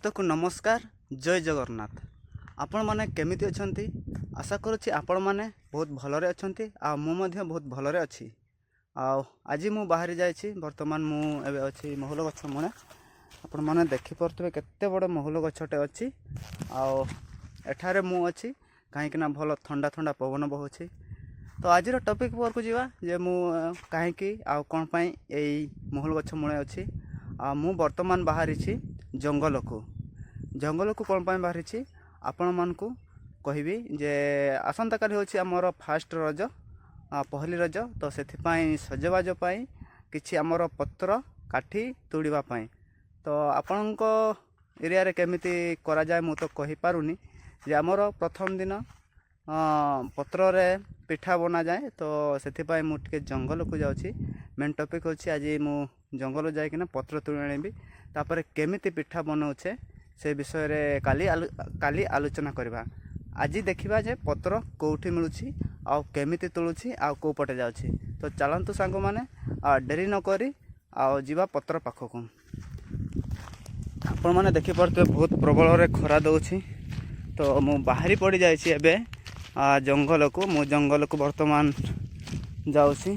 ସମସ୍ତଙ୍କୁ ନମସ୍କାର, ଜୟ ଜଗନ୍ନାଥ। ଆପଣମାନେ କେମିତି ଅଛନ୍ତି? ଆଶା କରୁଛି ଆପଣମାନେ ବହୁତ ଭଲରେ ଅଛନ୍ତି ଆଉ ମୁଁ ମଧ୍ୟ ବହୁତ ଭଲରେ ଅଛି। ଆଉ ଆଜି ମୁଁ ବାହାରି ଯାଇଛି। ବର୍ତ୍ତମାନ ମୁଁ ଏବେ ଅଛି ମହୁଲ ଗଛ ମୂଳେ। ଆପଣମାନେ ଦେଖିପାରୁଥିବେ କେତେ ବଡ଼ ମହୁଲ ଗଛଟେ ଅଛି ଆଉ ଏଠାରେ ମୁଁ ଅଛି, କାହିଁକିନା ଭଲ ଥଣ୍ଡା ଥଣ୍ଡା ପବନ ବହୁଛି। ତ ଆଜିର ଟପିକ୍ ଉପରକୁ ଯିବା ଯେ ମୁଁ କାହିଁକି ଆଉ କ'ଣ ପାଇଁ ଏଇ ମହୁଲ ଗଛ ମୂଳେ ଅଛି। ଆଉ ମୁଁ ବର୍ତ୍ତମାନ ବାହାରିଛି ଜଙ୍ଗଲକୁ। ଜଙ୍ଗଲକୁ କ'ଣ ପାଇଁ ବାହାରିଛି ଆପଣମାନଙ୍କୁ କହିବି ଯେ ଆସନ୍ତାକାଲି ହେଉଛି ଆମର ଫାଷ୍ଟ ରଜ, ପହିଲି ରଜ। ତ ସେଥିପାଇଁ ସଜବାଜ ପାଇଁ କିଛି ଆମର ପତ୍ର କାଠି ତୋଳିବା ପାଇଁ। ତ ଆପଣଙ୍କ ଏରିଆରେ କେମିତି କରାଯାଏ ମୁଁ ତ କହିପାରୁନି ଯେ ଆମର ପ୍ରଥମ ଦିନ ପତ୍ରରେ ପିଠା ବନାଯାଏ। ତ ସେଥିପାଇଁ ମୁଁ ଟିକେ ଜଙ୍ଗଲକୁ ଯାଉଛି। ମେନ୍ ଟପିକ୍ ହେଉଛି ଆଜି ମୁଁ ଜଙ୍ଗଲ ଯାଇକିନା ପତ୍ର ତୋଳି ଆଣିବି, ତାପରେ କେମିତି ପିଠା ବନାଉଛେ ସେ ବିଷୟରେ କାଲି ଆଲୋଚନା କରିବା। ଆଜି ଦେଖିବା ଯେ ପତ୍ର କେଉଁଠି ମିଳୁଛି ଆଉ କେମିତି ତୋଳୁଛି ଆଉ କେଉଁ ପଟେ ଯାଉଛି। ତ ଚାଲନ୍ତୁ ସାଙ୍ଗମାନେ, ଆଉ ଡେରି ନକରି ଆଉ ଯିବା ପତ୍ର ପାଖକୁ। ଆପଣମାନେ ଦେଖିପାରୁଥିବେ ବହୁତ ପ୍ରବଳରେ ଖରା ଦେଉଛି। ତ ମୁଁ ବାହାରି ପଡ଼ିଯାଇଛି ଏବେ ଜଙ୍ଗଲକୁ। ମୁଁ ଜଙ୍ଗଲକୁ ବର୍ତ୍ତମାନ ଯାଉଛି।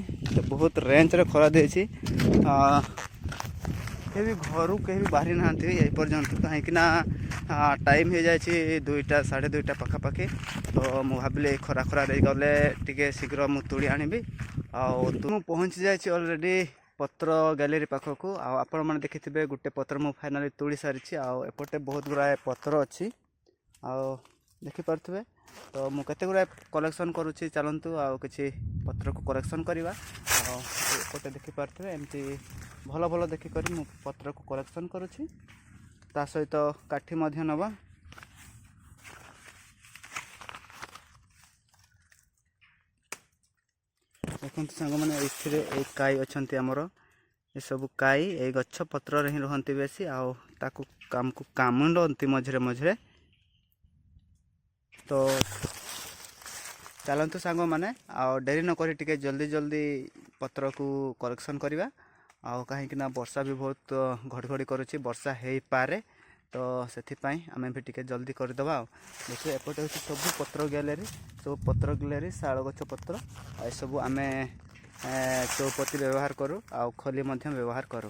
ବହୁତ ରେଞ୍ଜରେ ଖରା ଦେଇଛି। କେହି ବି ଘରୁ କେହି ବି ବାହାରି ନାହାନ୍ତି ଏ ପର୍ଯ୍ୟନ୍ତ, କାହିଁକିନା ଟାଇମ୍ ହେଇଯାଇଛି 2ଟା 2:30 ପାଖାପାଖି। ତ ମୁଁ ଭାବିଲି ଏଇ ଖରାରେ ଗଲେ ଟିକେ ଶୀଘ୍ର ମୁଁ ତୋଳି ଆଣିବି। ଆଉ ମୁଁ ପହଞ୍ଚି ଯାଇଛି ଅଲରେଡ଼ି ପତ୍ର ଗ୍ୟାଲେରୀ ପାଖକୁ। ଆଉ ଆପଣମାନେ ଦେଖିଥିବେ ଗୋଟେ ପତ୍ର ମୁଁ ଫାଇନାଲି ତୋଳି ସାରିଛି। ଆଉ ଏପଟେ ବହୁତ ଗୁଡ଼ାଏ ପତ୍ର ଅଛି ଆଉ ଦେଖିପାରୁଥିବେ। ତ ମୁଁ କେତେ ଗୁଡ଼ାଏ କଲେକ୍ସନ୍ କରୁଛି। ଚାଲନ୍ତୁ ଆଉ କିଛି ପତ୍ରକୁ କଲେକ୍ସନ୍ କରିବା। ଆଉ ଏପଟେ ଦେଖିପାରୁଥିବେ ଏମିତି ଭଲ ଭଲ ଦେଖିକରି ମୁଁ ପତ୍ରକୁ କଲେକ୍ସନ୍ କରୁଛି। ତା ସହିତ କାଠି ମଧ୍ୟ ନେବା। ଦେଖନ୍ତୁ ସାଙ୍ଗମାନେ, ଏଇଥିରେ ଏଇ କାଇ ଅଛନ୍ତି ଆମର। ଏସବୁ କାଇ ଏଇ ଗଛ ପତ୍ରରେ ହିଁ ରୁହନ୍ତି ବେଶୀ, ଆଉ ତାକୁ ଆମକୁ କାମୁଡ଼ନ୍ତି ମଝିରେ ମଝିରେ। ତ ଚାଲନ୍ତୁ ସାଙ୍ଗମାନେ, ଆଉ ଡେରି ନକରି ଟିକେ ଜଲ୍ଦି ଜଲ୍ଦି ପତ୍ରକୁ କଲେକ୍ସନ୍ କରିବା। ଆଉ କାହିଁକିନା ବର୍ଷା ବି ବହୁତ ଘଡ଼ଘଡ଼ି କରୁଛି, ବର୍ଷା ହେଇପାରେ, ତ ସେଥିପାଇଁ ଆମେ ବି ଟିକେ ଜଲ୍ଦି କରିଦେବା। ଆଉ ଦେଖିବେ ଏପଟେ ହେଉଛି ସବୁ ପତ୍ର ଗ୍ୟାଲେରୀ, ସବୁ ପତ୍ର ଗ୍ୟାଲେରୀ, ଶାଳ ଗଛ ପତ୍ର। ଆଉ ଏସବୁ ଆମେ ଚଉପତି ବ୍ୟବହାର କରୁ ଆଉ ଖଲି ମଧ୍ୟ ବ୍ୟବହାର କରୁ।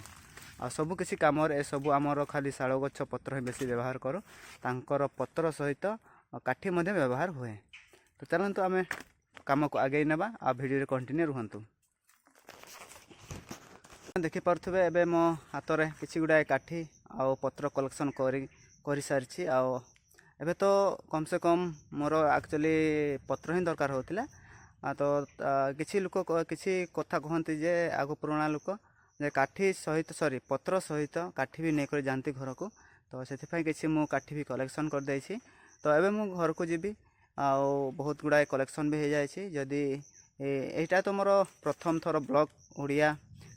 ଆଉ ସବୁ କିଛି କାମରେ ଏସବୁ ଆମର ଖାଲି ଶାଳ ଗଛ ପତ୍ର ହିଁ ବେଶୀ ବ୍ୟବହାର କରୁ। ତାଙ୍କର ପତ୍ର ସହିତ କାଠି ମଧ୍ୟ ବ୍ୟବହାର ହୁଏ। ତ ଚାଲନ୍ତୁ ଆମେ କାମକୁ ଆଗେଇ ନେବା ଆଉ ଭିଡ଼ିଓରେ କଣ୍ଟିନ୍ୟୁ ରୁହନ୍ତୁ। ଦେଖିପାରୁଥିବେ ଏବେ ମୋ ହାତରେ କିଛି ଗୁଡ଼ାଏ କାଠି ଆଉ ପତ୍ର କଲେକ୍ସନ୍ କରିସାରିଛି। ଆଉ ଏବେ ତ କମ୍ ସେ କମ୍ ମୋର ଆକ୍ଚୁଆଲି ପତ୍ର ହିଁ ଦରକାର ହେଉଥିଲା। ତ କିଛି ଲୋକ କିଛି କଥା କୁହନ୍ତି ଯେ ଆଗ ପୁରୁଣା ଲୋକ ଯେ କାଠି ସହିତ ସରି ପତ୍ର ସହିତ କାଠି ବି ନେଇକରି ଯାଆନ୍ତି ଘରକୁ। ତ ସେଥିପାଇଁ କିଛି ମୁଁ କାଠି ବି କଲେକ୍ସନ୍ କରିଦେଇଛି। ତ ଏବେ ମୁଁ ଘରକୁ ଯିବି ଆଉ ବହୁତ ଗୁଡ଼ାଏ କଲେକ୍ସନ୍ ବି ହେଇଯାଇଛି। ଯଦି ଏଇଟା ତ ମୋର ପ୍ରଥମ ଥର ବ୍ଲଗ୍ ଓଡ଼ିଆ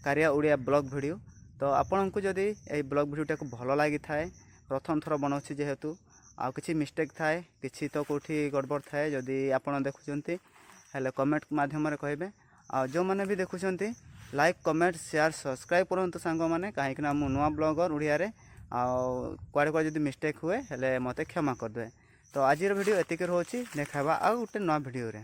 କାରିଆ ଓଡ଼ିଆ ବ୍ଲଗ୍ ଭିଡ଼ିଓ। ତ ଆପଣଙ୍କୁ ଯଦି ଏଇ ବ୍ଲଗ୍ ଭିଡ଼ିଓଟାକୁ ଭଲ ଲାଗିଥାଏ, ପ୍ରଥମ ଥର ବନାଉଛି ଯେହେତୁ ଆଉ କିଛି ମିଷ୍ଟେକ୍ ଥାଏ, କିଛି ତ କେଉଁଠି ଗଡ଼ବଡ଼ ଥାଏ, ଯଦି ଆପଣ ଦେଖୁଛନ୍ତି ହେଲେ କମେଣ୍ଟ ମାଧ୍ୟମରେ କହିବେ। ଆଉ ଯେଉଁମାନେ ବି ଦେଖୁଛନ୍ତି ଲାଇକ୍, କମେଣ୍ଟ, ସେୟାର, ସବସ୍କ୍ରାଇବ୍ କରନ୍ତୁ ସାଙ୍ଗମାନେ, କାହିଁକିନା ମୁଁ ନୂଆ ବ୍ଲଗର୍ ଓଡ଼ିଆରେ। ଆଉ କୁଆଡ଼େ କୁଆଡ଼େ ଯଦି ମିଷ୍ଟେକ୍ ହୁଏ ହେଲେ ମୋତେ କ୍ଷମା କରିଦେବେ। ତ ଆଜିର ଭିଡ଼ିଓ ଏତିକି ରହୁଛି। ଦେଖା ହେବା ଆଉ ଗୋଟେ ନୂଆ ଭିଡ଼ିଓରେ।